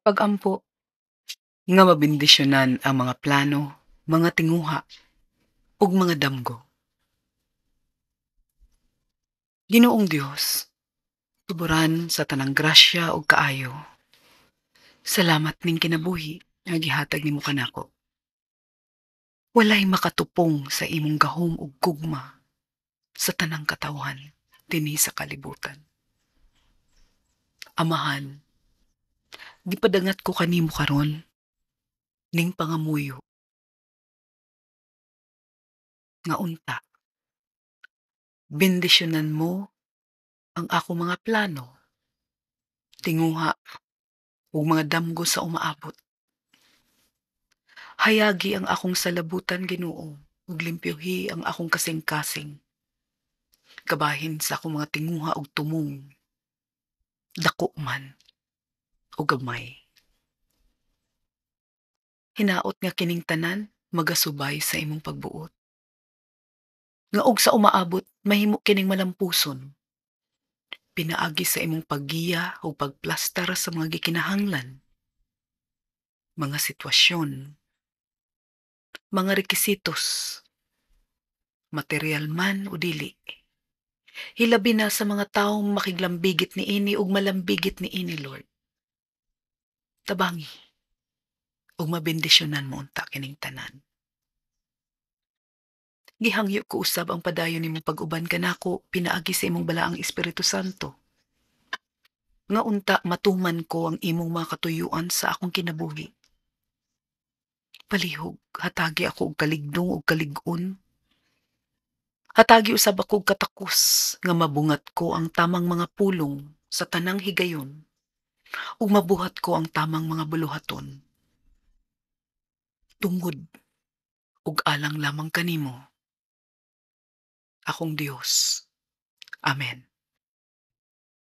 Pag-ampo nga mabendisyonan ang mga plano, mga tinguha ug mga damgo. Ginoong Dios, tuburan sa tanang grasya ug kaayo. Salamat ning kinabuhi nga gihatag nimo kanako. Walay makatupong sa imong gahom ug gugma sa tanang katawhan dinhi sa kalibutan. Amahan, gipadangat ko kanimo karon ning pangamuyo nga unta bendisyonan mo ang akong mga plano, tinguha ug mga damgo sa umaabot. Hayagi ang akong salabutan, Ginoo, ug limpyuhi ang akong kasing-kasing. Kabahin sa akong mga tinguha ug tumong, dako man o gamay. Hinaot nga kining tanan magasubay sa imong pagbuot. Nga og sa umaabot mahimo kining malampuson. Pinaagi sa imong paggiya o pagplastar sa mga gikinahanglan, mga sitwasyon, mga rekisitos, material man o dili. Hilabi na sa mga taong makiglambigit niini ug malambigit niini, Lord. Tabangi ug mabendisyonan mo unta kining tanan. Gihangyo ko usab ang padayon nimong pag-uban kanako pinaagi sa imong balaang Espiritu Santo. Nga unta matuman ko ang imong mga katuyuan sa akong kinabuhi. Palihog, hatagi ako og kaligdong ug kalig-on. Hatagi usab ako og katakos nga mabungat ko ang tamang mga pulong sa tanang higayon ug mabuhat ko ang tamang mga buluhaton. Tungod ug alang lamang kanimo, akong Dios. Amen.